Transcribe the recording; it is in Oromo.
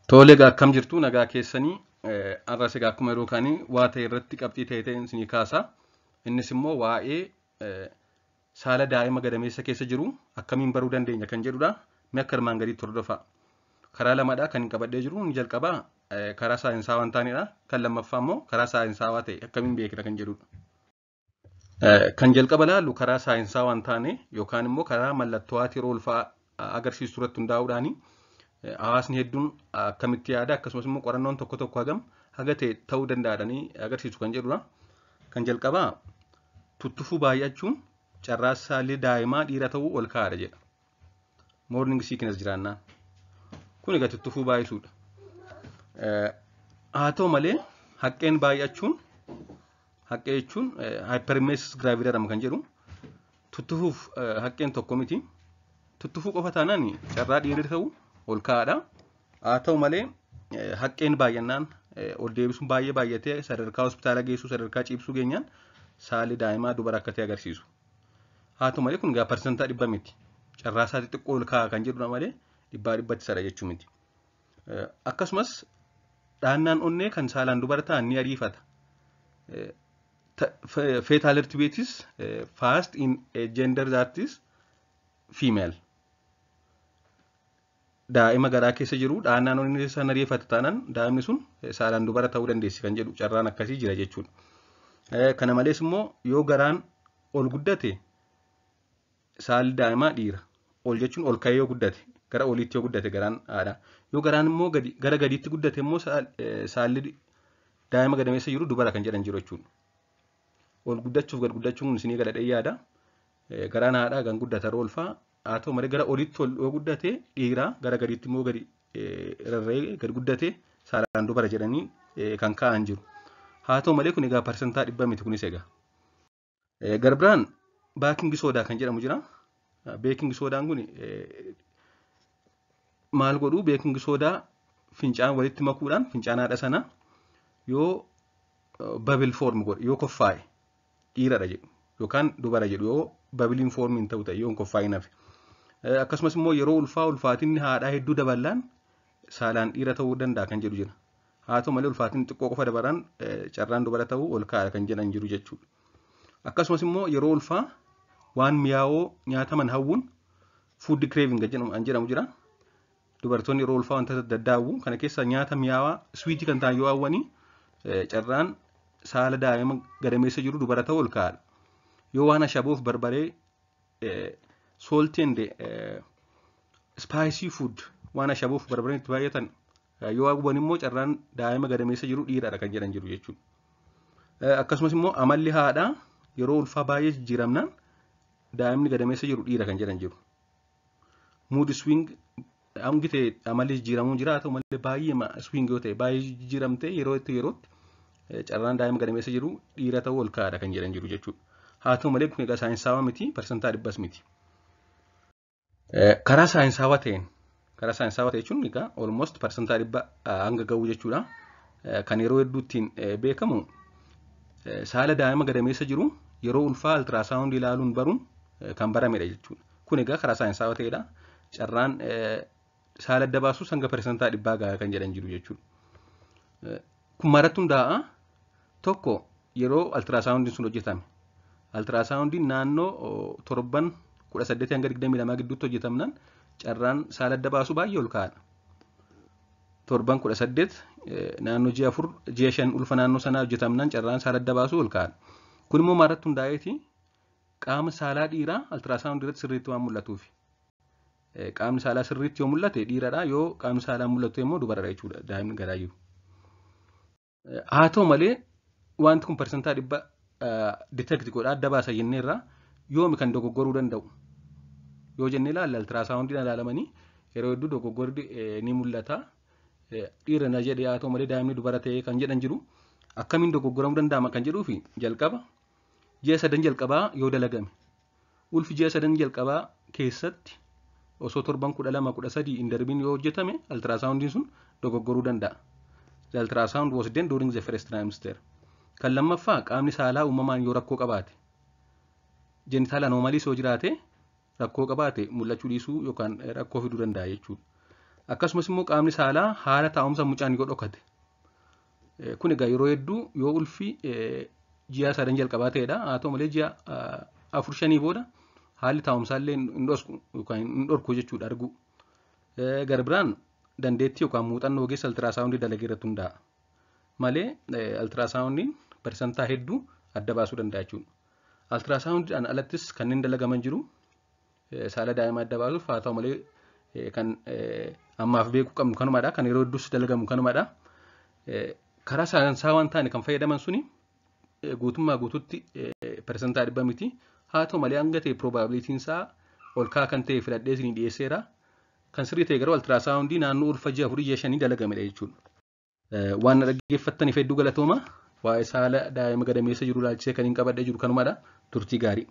Tole egaa akkam jirtu nagaa keessanii har'as egaa akkuma yeroo kaanii waa ta'e irratti qabxii ta'e ta'een isinii kaasa. Innis immoo waa'ee saala daa'ima gadameessa keessa jiru akkamiin baruu dandeenya kan jedhudha. Mee akka armaan gadiitti hordofaa. Karaa lamadha kan hin qabadhee jiru inni jalqabaa karaa saayinsaawaa hin taanedha. Kan lammaffaa immoo karaa saayinsaawaa ta'e akkamiin beekna kan jedhudha. Kan jalqaba laallu karaa saayinsaawaa hin taane yookaan immoo karaa mallattoo haati yeroo ulfaa agarsiistu irratti hundaa'uudhaani hawaasni hedduun akkamitti yaada akkasumas immoo qorannoon tokko tokko hagam haga ta'e ta'uu danda'anii agarsiisu kan jedhudha. Kan jalqabaa tuttufuu baay'achuun carraa saalli daa'imaa dhiira ta'uu ol kaa'aadha jedha. Morning sickness jiraannaan. Kun egaa tuttufuu baay'isuudha. Haa ta'u malee haqqeen baay'achuun haqqee jechuun hyperemesis gravidarum kan jedhu tuttufuuf haqqeen tokko miti. Tuttufuu qofa taanaan carraa dhiirri ta'uu ol kaa'aadha. Haa ta'u malee haqqeen baay'annaan ol deebisuun baay'ee baay'atee sadarkaa hospitaala geessuu sadarkaa ciibsuu geenyaan saalli daa'imaa dubara akka ta'e agarsiisu. Haa ta'u malee kun egaa 100% miti. Carraa isaa xixiqqoo ol kaa'a kan jedhudha malee dhibbaa dhibbatti sadha jechuu miti. Akkasumas dhaannaan onnee kan saalaan dubara ta'an ni ariifata. Fetal heartbeat is fast in a gender that is female. Daa'ima garaa keessa jiru dhaannaan onnee isaan ariifata taanaan daa'imni sun saalaan dubara ta'uu dandeessi kan jedhu carraan akkasii jira jechuudha. Kana malees immoo yoo garaan ol guddate saalli daa'imaa dhiira. Ol jechuun ol ka'ee yoo guddate gara oliitti yoo guddate garaan haadha. Yoo garaan immoo gadi gara gadiitti guddate immoo saalli daa'ima gadameessa jiru dubara kan jedhan jiru jechuudha. Ol guddachuuf gad guddachuun isinii galadhee yaada. Garaan haadhaa kan guddata yeroo ulfaa haa ta'u malee gara oliitti ol yoo guddate dhiira gara gadiitti immoo gadi rarra'ee gad guddate saalaan dubara jedhanii kan kaa'an jiru. Haa ta'u malee kun egaa 100% miti kunis egaa. Garbiraan baking soda kan jedhamu jira. Baking sodaan kun maal godhu baking soda fincaan walitti makuudhaan fincaan haadha sana yoo bubble form godhe yoo koffaa'e dhiiradha jedhu yookaan dubara jedhu yoo bubbleiin form hin ta'u ta'e yoo hin koffaa'in hafe. Akkasumas immoo yeroo ulfaa ulfaatinni haadhaa hedduu daballaan saalaan dhiira ta'uu danda'a kan jedhu jira. Haa ta'u malee ulfaatinni xiqqoo qofa dabalaan carraan dubara ta'uu ol ka'a kan jedhan jiru jechuudha. Akkasumas immoo yeroo ulfaa waan mi'aawoo nyaataman hawwuun food craving kan jedhamu jira. Dubartoonni yeroo ulfaa wantoota adda addaa hawwu. Kana keessa nyaata mi'aawaa sweetii kan ta'an yoo hawwanii carraan saala daa'ima gadameessa jiru dubara ta'uu ol kaa'adha. Yoo waan ashaboof barbaree salty and spicy food waan ashaboof barbareen itti baay'atan yoo hawwan immoo carraan daa'ima gadameessa jiru dhiiradha kan jedhan jiru jechuudha. Akkasumas immoo amalli haadhaa yeroo ulfaa baay'ee jijjiiramnaan daa'imni gadameessa jiru dhiira kan jedhan jiru. Mood swing hangi ta'e amalli jijjiiramuu jira haa ta'u malee baay'ee swing yoo ta'e baay'ee jijjiiramtee yeroo itti yerootti carraan daa'ima gadameessa jiru dhiira ta'uu ol kaa'adha kan jedhan jiru jechuudha. Haa ta'u malee kun egaa saayinsaawaa miti 100% miti. Karaa saayinsaawaa ta'een karaa saayinsaawaa ta'e jechuun egaa almost 100% hanga ga'u jechuudha. Kan yeroo hedduu ittiin beekamu saala daa'ima gadameessa jiru yeroo ulfaa ultrasound ilaaluun baruun kan baramedha jechuudha. Kun egaa karaa saayinsaawaa ta'edha. Carraan saala adda baasuus hanga 100% gahaa kan jedhan jiru jechuudha. Kun maratti hundaa'a tokko yeroo ultrasoundiin sun hojjetame. Ultrasoundiin naannoo torban 18 hanga 22 gidduutti hojjetamnaan carraan saala adda baasuu baay'ee ol ka'aadha. Torban 18 naannoo ji'a 4 ji'a 5 ulfa naannoo sanaa hojjetamnaan carraan saala adda baasuu ol ka'aadha. Kun immoo maalirratti hundaa'eeti qaama saalaa dhiiraa ultrasound irratti sirriitti waan mul'atuufi. Qaamni saalaa sirriitti yoo mul'ate dhiiradha yoo qaamni saalaa mul'atu immoo dubaradha jechuudha daa'imni garaa jiru. Haa ta'u malee wanti kun 100% detect godha adda baasa jenneerra yoomi kan dogoggoruu danda'u. Yoo jennee ilaalle ultrasoundiin ilaalamanii yeroo hedduu dogoggorri ni mul'ata. Dhiira na jedhe haa ta'u malee daa'imni dubara ta'e kan jedhan jiru. Akkamiin dogoggoramuu danda'ama kan jedhuu fi jalqaba ji'a sadan jalqabaa yoo dalagame. Ulfi ji'a sadan jalqabaa keessatti osoo torban 12 13 hin darbiin yoo hojjetame ultrasoundiin sun dogoggoruu danda'a. The ultrasound was done during the first trimester. Kan lammaffaa qaamni saalaa uumamaan yoo rakkoo qabaate genital anomalies yoo jiraate rakkoo qabaate mul'achuu dhiisuu yookaan rakkoo fiduu danda'a jechuudha. Akkasumas immoo qaamni saalaa haala taa'umsa mucaan yoo dhokate. Kun egaa yeroo hedduu yoo ulfi ji'a 3 jalqabaa ta'edha. Haa ta'u malee ji'a 4 5 booda haalli taa'umsaa illee hin dhosku yookaan hin dhorku jechuudha arguu. Gara biraan dandeettii yookaan muuxannoo ogeessa altirasaawundii dalagee irratti hundaa'a. Malee altirasaawundiin parsantaa hedduu adda baasuu danda'a jechuudha. Altirasaawundiidhaan alattis kanneen dalagaman jiru saala daa'imaa adda baasuuf. Haa ta'u malee kan ammaaf beekuu qabnu kanumadha. Kan yeroo hedduus dalagamu kanumadha. Karaa saayinsaawaa waan taane kan fayyadaman suni guutummaa guututti 100% miti. Haa ta'u malee hanga ta'e probabilitiin isaa ol ka'aa kan ta'e filadhee isinii dhiyeesseera. Kan sirrii ta'e garuu altirasaawundii naannoo ulfa ji'a 4 ji'a 5 dalagamedha jechuudha. Waan na dhaggeeffattaniif hedduu galatooma. Waa'ee saala daa'ima gadameessa jiru ilaalchisee kan hin qabadhee jiru kanumadha. Turtii gaarii.